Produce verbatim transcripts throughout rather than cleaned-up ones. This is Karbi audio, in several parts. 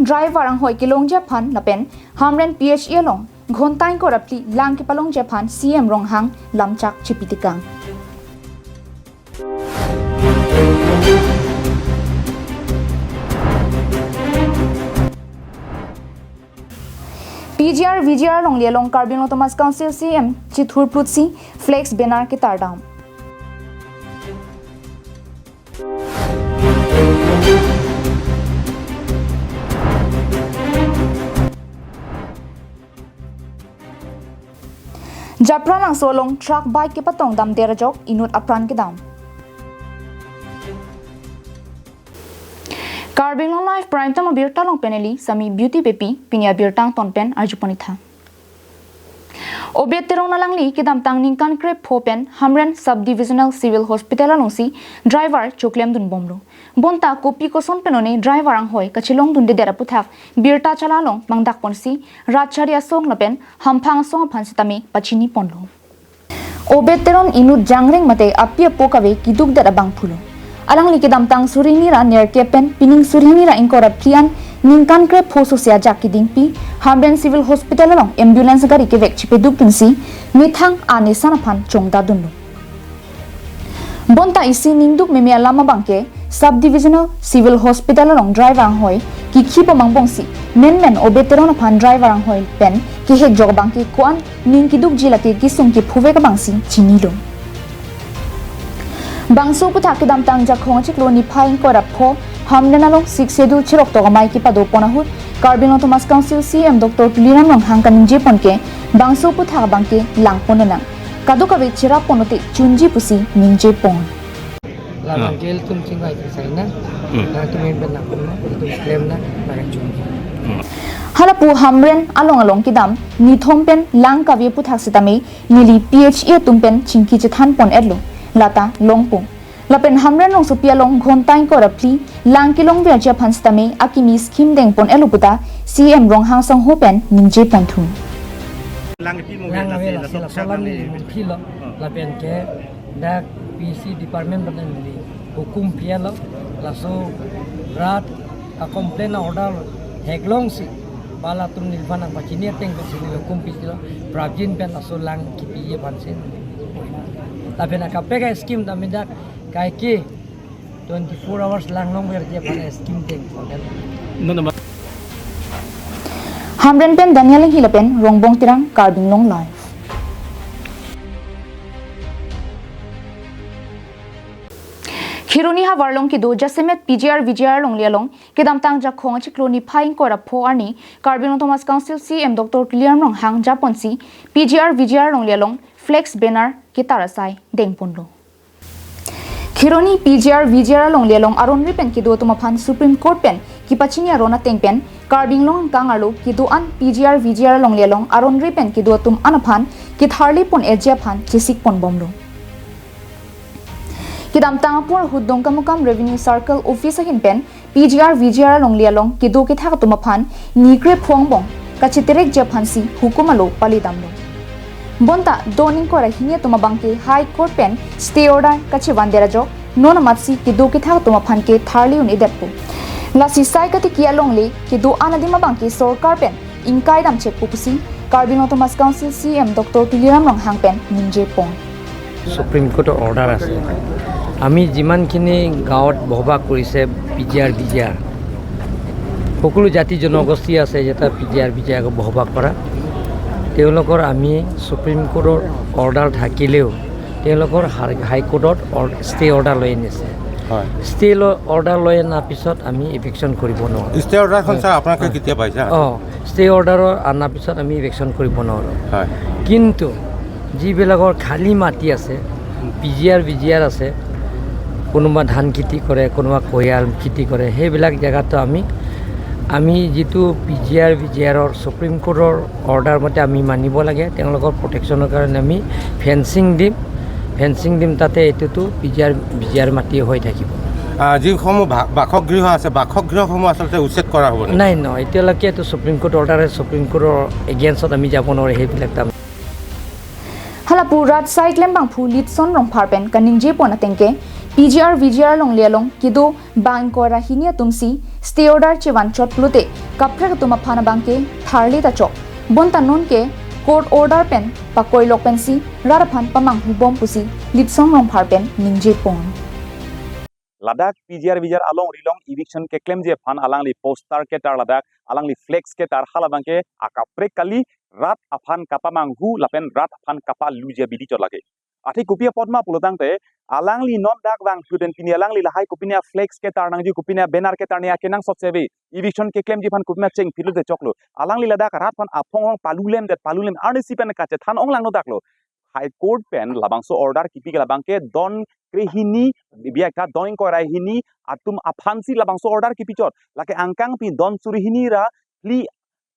Driver anghoi kelongji aphan lapen Hamren P H E along ghonta ingkoi ra phli lang kepalongji aphan C M Ronghang lamchak chipitekang. P G R V G R alongle along Karbi Anglong Autonomous Council C M chithurplutsi flex banner ketardam. Japralangso along truck bike kepatong damdet ajok inut apran kedam. Karbi Anglong Live Prime Time abirta along pen neli Sami Beauty Beypi, pini abirta angton pen arjupon-itha. Obed Teron alangli kedamtang ningkan krepho pen Hamren Sub Divisional Civil Hospital alongsi driver choklemdunbomlo. Bonta kopi koson pen one driver anghoi kachelongdundedet aputhak birta chala along mangdakponsi rat chari asong lapen hamphang asong aphan sitame pachiniponlo. Obed Teron inut jangreng mate api apo kave kedukdet abangphulo. Alangli kedamtang suri hini ra nerkep pen pining suri hini ra ingkoi ra phli an ningkan krepho sose ajak kedingpi Hamren Civil Hospital along ambulance gari kevek chipedukdunsi methang an esan aphan chongdadunlo. Bonta isi ningduk meme alam abangke Sub Divisional Civil Hospital along driver anghoi kikhi bomang bongsi menmen Obed Teron aphan driver anghoi pen kehekjok abangke ko-an ning kedukji lake kesung kephovek abangsi chinilo. Bangso aputhak kedamtang Jakhong achiklo niphai ingkoi ra pho Hamren along Sixth Schedule cheroktok amei kepadopon ahut Karbi Anglong Autonomous Council C M Doctor Tuliram Ronghang kaningjepon ke bangso aputhak abangke langpon nang. Kadokave cherapon ote chunji pusi ningjepon. Labang Ah. jail tum chingvai ke sai na. Hmm. Na tum en ben na pun na, tum claim na, na chunji. Halapu Hamren along along kedam nithom pen lang kave aputhak sitame neli P H E atum pen chingki chethanpon-etlo. Lata longpo. Lapen Hamren rongsopi along ghonta ingkoi ra phli lang kelongverji aphan sitame akimi scheme dengpon-etlo puta C M Ronghang sangho pen ningjeponthu. Lang ipi mo Lang vela ave si la laso sola lang ni ni ipi. Mungthi lo, Oh. lapen ke dak P C department pen neli hukum pi-etlo, laso rat a complain order theklongsi, bala atum neliphan nangpachini ateng pensi neli hukum pilo, prapjin pen laso lang kipiji aphansi. Lapen akaprek a scheme tame dak kaike twenty-four hours lang longverji aphan scheme deng. Hamren pen Daniel Enghi lapen Rongbong Terang, Karbi Anglong Live. Kheroni havar along kedo jasemet P G R V G R alongle along kedamtang Jakhong achiklo niphai ingkoi ra pho arni Karbi Anglong Autonomous Council C M Doctor Tuliram Ronghang japonsi P G R V G R alongle along flex banner ketar asai dengponlo. Kheroni P G R V G R alongle along aron ri pen kedo atum aphan Supreme Court pen kepachini aron ateng pen Karbi Anglong angkang arlo kedo an P G R V G R alongle along aron ri pen kedo atum an aphan ketharlipon-etji aphan chesikponbomlo. Kedamtang apor ahut Dongkamukam Revenue Circle Office ahin pen P G R V G R alongle along kedo kethak atum aphan ni krepho angbong kachiterekji aphansi hukum alo palidamlo. Bonta do ningkoi ra hini atum abangke High Court pen stay order kachevandet ajok non amatsi kedo kethak atum aphan ke tharli un-edetpo. Lasi sai katiki alongle kedo an adim abangke sorkar pen ingkai damchekpo pusi Karbi Anglong Autonomous Council C M Doctor Tuliram Ronghang pen ningjepon. Supreme কোৰ্টৰ অৰ্ডাৰ আছে। আমি যিমানখিনি গাঁৱত বসবাস কৰিছে P G আৰ, বি জি আৰ, সকলো জাতি জনগোষ্ঠী আছে, যেতিয়া পি জি আৰ, বি জি আৰ বসবাস কৰা, তেওঁলোকৰ আমি চুপ্ৰিম কোৰ্টৰ অৰ্ডাৰ থাকিলেও তেওঁলোকৰ হাই-, হাইকোৰ্টত অৰ-, ষ্টে অৰ্ডাৰ লৈ আনিছে। হয়। ষ্টে ল-, অৰ্ডাৰ লৈ অনাৰ পিছত আমি ইভিকশ্যন কৰিব নোৱাৰোঁ। ষ্টে অৰ্ডাৰখন, হয়। ছাৰ, আপোনালোকে হয়। কেতিয়া পাইছে? অ, ষ্টে অৰ্ডাৰৰ অনাৰ পিছত আমি ইভিকশ্যন কৰিব নোৱাৰোঁ। হয়। কিন্তু যিবিলাকৰ খালী মাটি আছে, পি জি আৰ, বি জি আৰ আছে, কোনোবা ধান খেতি কৰে, কোনোবা কুঁহিয়াৰ খেতি কৰে, সেইবিলাক জেগাতো আমি, আমি যিটো পি জি আৰ, বি জি আৰৰ চুপ্ৰিম কোৰ্টৰ অৰ্ডাৰ মতে আমি মানিব লাগে। তেওঁলোকৰ প্ৰটেকশ্যনৰ কাৰণে আমি ফেঞ্চিং দিম, ফেঞ্চিং দিম, তাতে এইটোতো পি জি আৰ, বি জি আৰ মাটি হৈ থাকিব। আহ, যিসমূহ বা-, বাসগৃহ আছে, বাসগৃহসমূহ আচলতে উচ্ছেদ কৰা হ'ব নেকি? নাই, নহয়, এতিয়ালৈকে এইটো চুপ্ৰিম কোৰ্ট অৰ্ডাৰ আছে, চুপ্ৰিম কোৰ্টৰ এগেইনষ্টত আমি যাব নোৱাৰোঁ সেইবিলাক কাম। Halapu rat side klembangphu Litson Rongphar pen kaningjepon ateng ke, P G R V G R longle along kedo bang ingkoi ra hini atum si stay order chevan chot pulote kaprek atum aphan abangke tharle ta chok. Bonta non ke court order pen pakoi lok pensi rat aphan pamanghu bom pusi Litsong Rongphar pen ningje pon. Ladak P G R V G R alongri along eviction keklemji aphan alangli poster ketar, ladak alangli flex ketar, halabangke akaprek kali, rat aphan kapamanghu lapen rat aphan kapaluji abidi chot lake. Athe kopi apot ma pulotangte, alangli non dak vang kluden pini alangli lahai kopine flex ketar nangji, kopine banner ketar ne akenangsot sebe, eviction keklemji aphan kopine chengphit lote choklo. Alangli ladak rat aphan aphong rong palulem det, palulem arnisi pen kachethan onglangno daklo. High Court pen labangso order kipi ke labangke don krehini, biak ta don ingkoi ra hini atum aphansi labangso order kipi chot. Lake angkangpi don suri hini ra phli,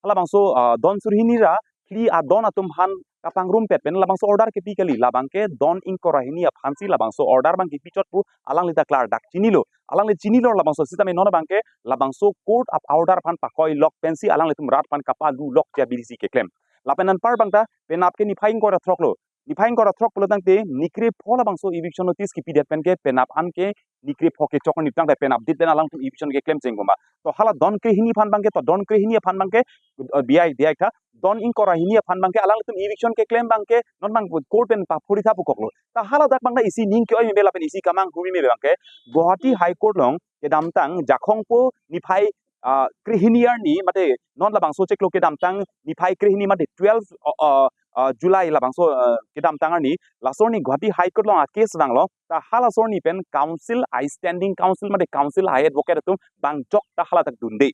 labangso, ah, don suri hini ra phli adon atum aphan kapangrumpet pen labangso order kipi kali, labangke don ingkoi ra hini aphansi labangso order abang kipi chot pu alangli ta klardak chinilo. Alangli chinilo labangso sitame non abangke labangso court ap order aphan pakoi lok pensi alanglitum rat aphan kapalu lokji abidi si keklem. Lapen anpar abang ta penap ke niphai ingkoi ra throklo. Niphai ingkoi ra throk pulotangte nikrepho labangso eviction notice kipidet pen ke penap an ke nikrepho kechok ni tangte penap dit pen alangtum eviction keklem chengkoma. To hala don krehini aphan abangke, to don krehini aphan abangke, eh, biai, biai tha, don ingkoi ra hini aphan abangke alanglitum eviction keklem abangke non abang court pen paphuri tha pu koklo. Ta haladak abang ta isi ning ke-oi mebe lapen isi kamanghu mebe abangke Guwahati High Court along kedamtang Jakhong po niphai, ah, krehini arni mate non labangso chiklo kedamtang niphai krehini mate twelve, ah, ah, ah, July labangso, ah, kedamtang arni laso arni Guwahati High Court along a case vanglo. Ta halaso arni pen counsel, a standing counsel mate counsel, high advocate atum bang jok ta haladak dunde.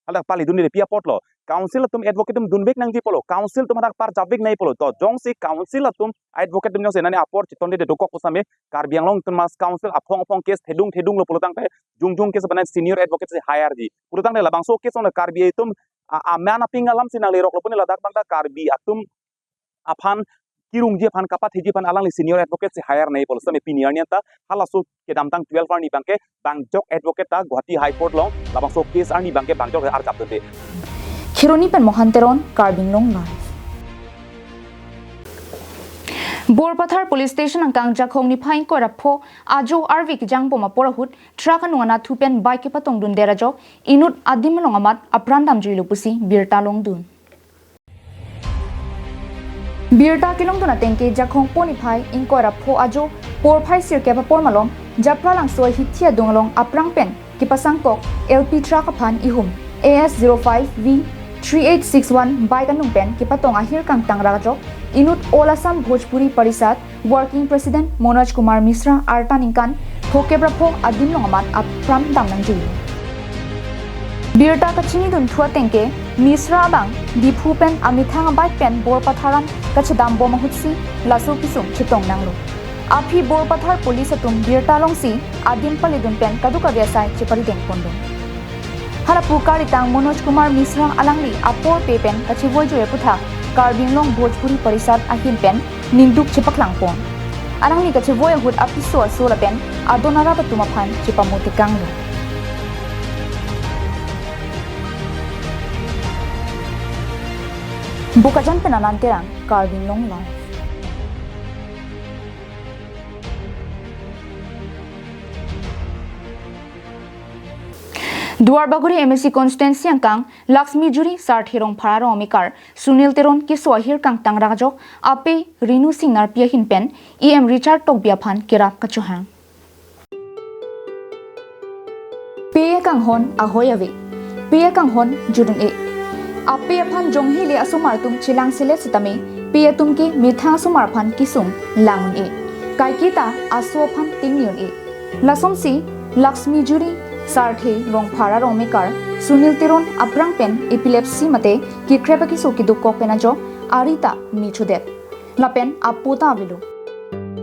Haladak pali dunde pi apotlo. Counsel atum advocate atum dunvek nangji pulo. Counsel atum hadak parjapvek nangji pulo. To jongsi counsel atum advocate atum jongsi nani apor chitonde dokok pu sitame Karbi Anglong Autonomous Council aphong aphong case thedung thedunglo pulotangte jongjong case aphan senior advocate si hire ji. Pulotangte labangso case along Karbi atum a, aman aping alam si nangleroklo pune ladak abang ta Karbi atum aphan kirungji aphan kapatheji aphan alangli senior advocate si hire nangji pulo sitame pini arni anta halaso kedamtang twelve arni abangke bang jok advocate ta Guwahati High Court along labangso case arni abangke bang jok arjap dunde. Kheroni pen Mohan Teron, Karbi Anglong Live. Borpathar Police Station angkang Jakhong niphai ingkoi ra pho ajo arve kejang bom apor ahut truck anung anatthu pen bike kepatong dundet ajok inut adim along amat apran damjuilo pusi birta longdun. Birta kelongdun ateng ke Jakhong po niphai ingkoi ra pho ajo porphai sirkep apor malom Japralangso ahithi adung along aphrang pen kepasangkok L P truck aphan ihum A S zero five V three eight six one bike anung pen kepatong ahir kangtang ra ajok inut All Assam Bhojpuri Parishad Working President Manoj Kumar Mishra arta ningkan phokep ra pho adim along amat apran dam nangji. Birta kachini dunthu ateng ke Mishra abang Diphu pen amethang abike pen Borpathar an kachedam bom ahutsi laso kesung chetong nanglo. Aphi Borpathar police atum birta longsi adim palidun pen kadokave asai cheparideng ponlo. Hala pu karitang Manoj Kumar Mishra alangli apor pe pen kachevoi joi aputhak Karbi Anglong Bhojpuri Parishad ahin pen ningduk chepaklang pon. Alangli kachevoi ahut apiso aso lapen adon arap atum aphan chepamotekanglo. Bokajan pen Anand Terang, Karbi Anglong Live. Duarbagori M A C constituency angkang Laxmi Juri Sarthe Rongphar arong amekar Sunil Teron keso ahir kangtang ra ajok ape Renu Sing Narpi ahin pen E M Richard Tokbi aphan kerap kachohang. Pe akanghon ahoi ave, pe akanghon judun e. Ape aphan jonghi le asomar atum chelang selet setame, pe atum ke methang asomar aphan kesung lang un e. Kaiketa aso aphan tingni un e. Lasonsi Laxmi Juri Sarthe Rongphar arong amekar Sunil Teron aphrang pen epilepsy mate kekrep akeso kedokok pen ajok ari ta mechodet. Lapen apo ta avelo.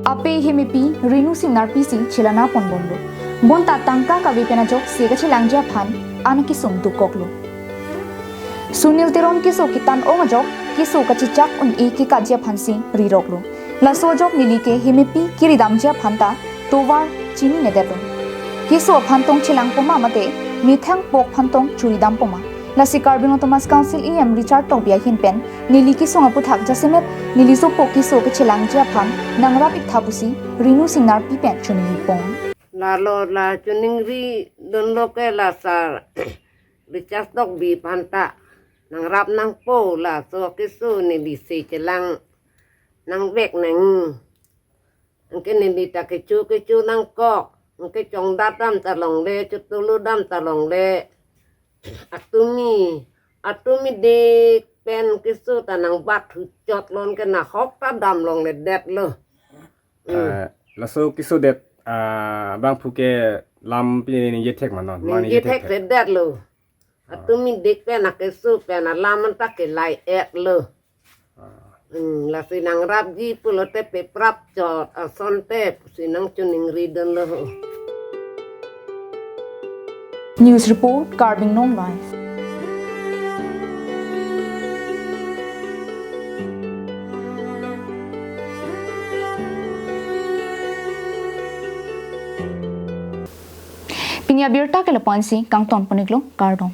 Ape hemepi Renu Sing Narpi si chelana ponbomlo. Bonta tangka kave pen ajok se kachelangji aphan an kesung dokoklo. Sunil Teron keso ketan ong ajok keso kachechak un-e kekatji aphansi riroklo. Laso ajok neli ke hemepi kiridamji aphan ta tovar chininedetlo. Keso aphan tong chelang poma mate methang pok aphan tong churidam poma. Lasi Karbi Anglong Autonomous Council E M Richard Tokbi ahin pen neli kesung aputhak jasemet neli sopo keso kachelangji aphan nangrap iktha pusi Renu Sing Narpi pen choningri pon. Lalo la choningri dunlo ke la sar Richard Tokbi aphanta nangrap nangpo laso keso neli si chelang nangvek nang. Anke neli ta kecho kecho nangkok. Anke chongdat dam ta longle, chotulu dam ta longle. Atumi, atumi dik pen keso ta nangbat huchot lon ke nahok ta dam longledetlo. Hmm. Eh, laso keso det, ah, abangphu ke lam pini ningje thek ma non, ma ningje thek thek. Ningje thekthedetlo. Atumi dik pen akeso pen alam anta kelai-etlo. Ah. Hmm, lasi nangrapji pulote peprap chot asonte pusi nangchoningri dunlo ho. News report, Karbi Anglong Live. Pini abirta ke lapu-ansi kangton pon-iklo, kardom.